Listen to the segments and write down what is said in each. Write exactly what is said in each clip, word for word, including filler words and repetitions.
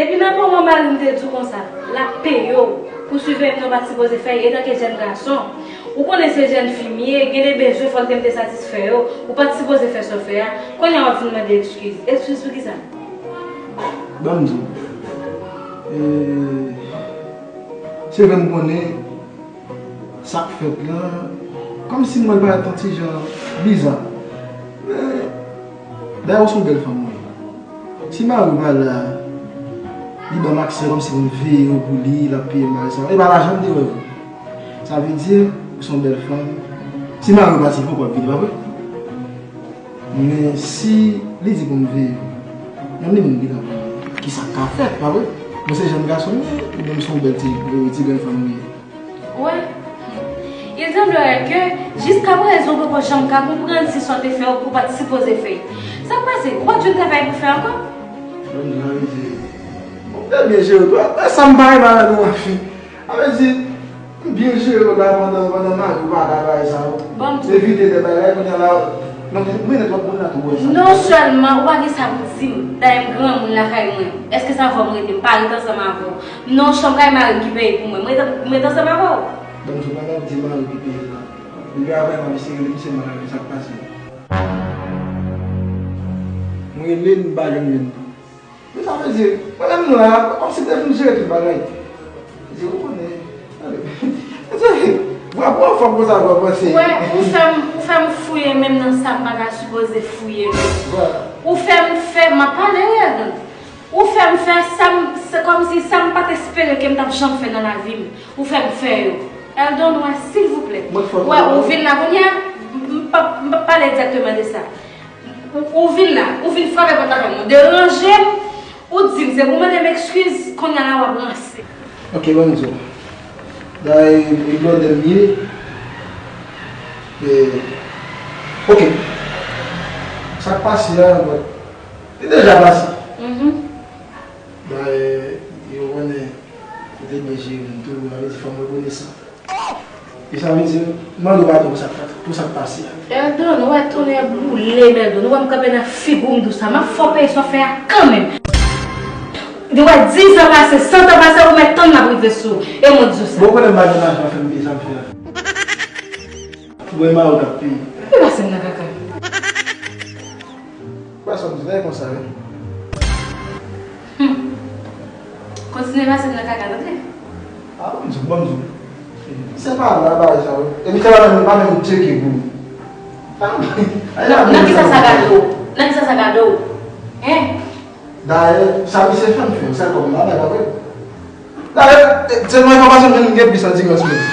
Depi nan moman mari m te di w konsa, l ap peye w pou swiv yon moun ou pa t sipoze fè, etanke jèn gason. Ou konnen se jèn fi m ye, gen de bezwen fò l te m te satisfè yo, ou pa t sipoze fè sa w fè a. Kounye a w ap vin mande eskiz. Eskiz pou kisa? Ban m di w. E, se vre m konnen sa k fèt la, kòmsi m wè l parèt yon ti jan biza. Men, dayè, ou se yon bèl fanm, wi. Si mari w pa la, li ban m aksè kòmsi pou m veye w pou li, l ap peye m bagay sa yo. E pa lajan m te wè vre. Sa vle di, ou se yon bèl fanm. Si mari w pati, poko w ap vini, pa vre? Men si li di pou m veye w, menm li menm li ka konnen kisa k ka fèt, pa vre? Mwen se jèn gason m ye, ou menm se yon bèl ti, ti grenn fanm ou ye. Wè, il semblerait que jiskaprezan ou poko janm ka konprann si sa w te fè ou pa t sipoze fè. Sa k pase? Ou pa t jwenn travay pou fè ankò? Bon, sa vle di, bon, m te byen jere tou. E sa m pa renmen avè nou anfen. Sa vle di, m byen jere yo la pandan, pandan mari w pa ka bay sa yo. Ban m di w. Evite de bagay, kounye a la, non, mwen nèt wòt moun la tou wè sa. Non sèlman ou pa gen sa pou di m, dayè m granmoun lakay mwen. Èske sa fò m rete? M pa ret ansanm avè w. Non, chanm kay mari m ki peye pou mwen. M ret, m ret ansanm avè w. Ban m di w, pandan w di mari w ki peye la. Depi apre mwen, misye rele, misye mande sa k pase. Mwen rele l, m pa jwenn li. Men sa vle di, mwen menm la, kòmsi m te fin jere tout bagay. Di, ou konnen, tande, vwa pou anfòm konsa, vwa panse. Ou wè, ou fè m, ou fè m fouye menm nan sa m pa ta sipoze fouye menm. Vwa. Ou fè m fè, m ap pale wi, Eldon. Ou fè m fè sa m, se kòmsi sa m pa t espere ke m t ap janm fè nan lavi m. Ou fè m fè yo. Eldon, wè, silvouplè. Mwen fò. Wè, ou vin la kounye a, m, m p ap, m p ap pale egzakteman de sa. Ou, ou vin la, ou vin frape pòt lakay mwen, deranje m, ou di m se pou mande m eskiz, kounye a la w ap ranse. Ok, ban m di w. Dayè, e blòdè m ye. E, ok. Sa k pase a, bon, li deja pase. Mhm. Dayè, yo konnen, ou te byen jere m tou, sa vle di fò m rekonesan. E sa vle di, m mande w padon pou sa k, pou sa k pase a. Eldon, ou wè tonnè boule m, Eldon, ou wè m kanpe nan figi w, m di w sa, m ap fè w peye sa w fè a kanmenm. Ou wè diz an pase, sent an pase, ou mèt tann m ap rive sou ou, e mwen di w sa. Bon, ou konnen m pa gen lajan fè m peye sa m fè a. Ou wè mari w k ap peye. Ou pase m nan kaka. Pase m nan kaka konsa, wi. Hmm. Kontinye pase m nan kaka, tande? A, ban m di w, ban m di w. Se pa la bagay sa yo. Epi se pa menm, pa menm tcheke pou li. Nan, nan kisa sa gade w? Nan kisa sa gade w? Hein? Dayè, sa misye fè m fè, sa kòm bagay pa vre. Dayè, e, se yon enfòmasyon m jwenn gen plis andirans menm.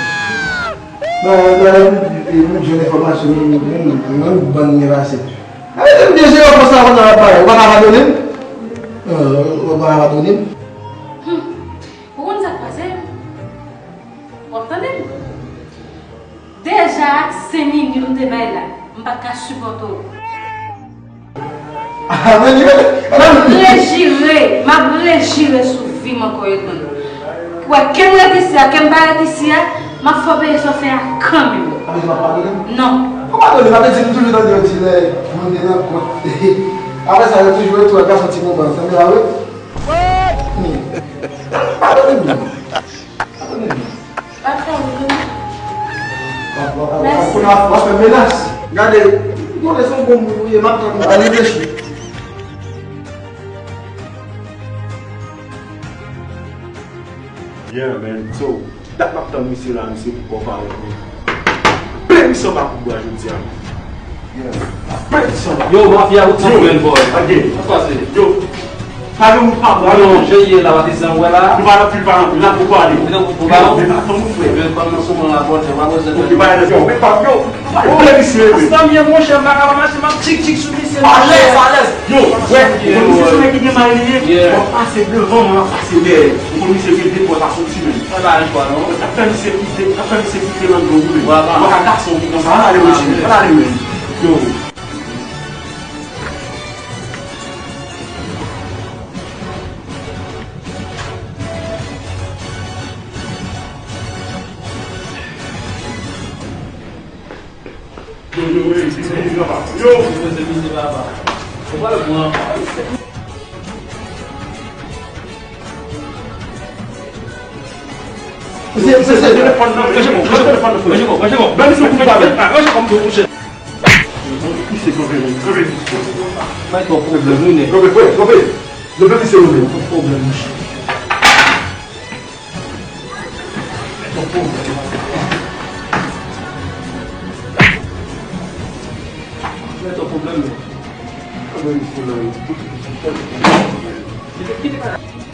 Dayè, dayè, m, e, m jwenn enfòmasyon, m, m, m, m bann byen pase. Dayè, m byen jere w konsa, konsa, w ap pale. Ou pa ka padone m? Ou pa ka padone m? Hmm. Ou konn sa k pase? W ap tande m? Deja, senk minit ou te bay la, m pa t ka sipòte w. Ah, men li, men, men, m ap rejire, m ap rejire sou vi m ankò, Edmond. Ou wè, ke m ret isi a, ke m pa ret isi a, m ap fè w peye sa w fè a kanmenm. Sa vle di w ap padone m? Non. Ou padone m, sa vle di m toujou tande yo di lè moun te nan kont. Apre sa, yo toujou retounen, pase yon ti moman, sa vle di, a wi. Padone m. Padone m. Pa fè m vini. W ap, w ap, w ap, w ap, w ap fè menas. Gade, konnen se yon bon moun ou ye, m ap tann ou, al reflechi. Yeah, man. So, dat m ap tann misye la, misye poko parèt, men. Pèmisyon pa pou bwa jodi a, man. Yeah. Pèmisyon pa. Yo, mafya, ou t yon bèl bòy. Ok. Sa pase? Yo. Pale ou pa bwa. Yo, je ye la, patizan, wè la. Nou pa nan pil pa nan pil, la pou pale. Ou nan pou pale. Men pa tann ou, frè. Men pa nan souman la, bòtè, pa bezwen. Ok, pa nan yo. Men pa yo. Ou pa pale misye, men. Sa m ye, monchè, m pa ka pa mache, m ap tchik tchik sou misye. Alèz, alèz. Yo, wè, ou konn misye se nèg ki gen may li ye, w ap pase devan mwen, w ap pase dèyè. Ou konn misye gen de pòt a soti menm. Sa pa yon chwa, non. W ap fè misye kite, w ap fè misye kite nan do ou menm. Ou pa ka gason ki konsa. Al ale, Roger. Al ale, men. Yo. Yo, yo, yo, yo, yo, yo. Yo. Yo, se misye papa. Ou pral pran. Mesye, mesye, telefòn nan, mesye, telefòn nan, mesye, mesye, mesye. Ba misye kout bal. Mesye, kòm tou, mesye. Misye, kanpe, kanpe, misye. Bay twòp pwoblèm, wi, nèg. Kanpe, frè, kanpe. Leve misye, leve. Twòp pwoblèm, mesye. Twòp pwoblèm. Bay twòp pwoblèm, nèg. Kanpe, misye, leve. Kite, kite bagay.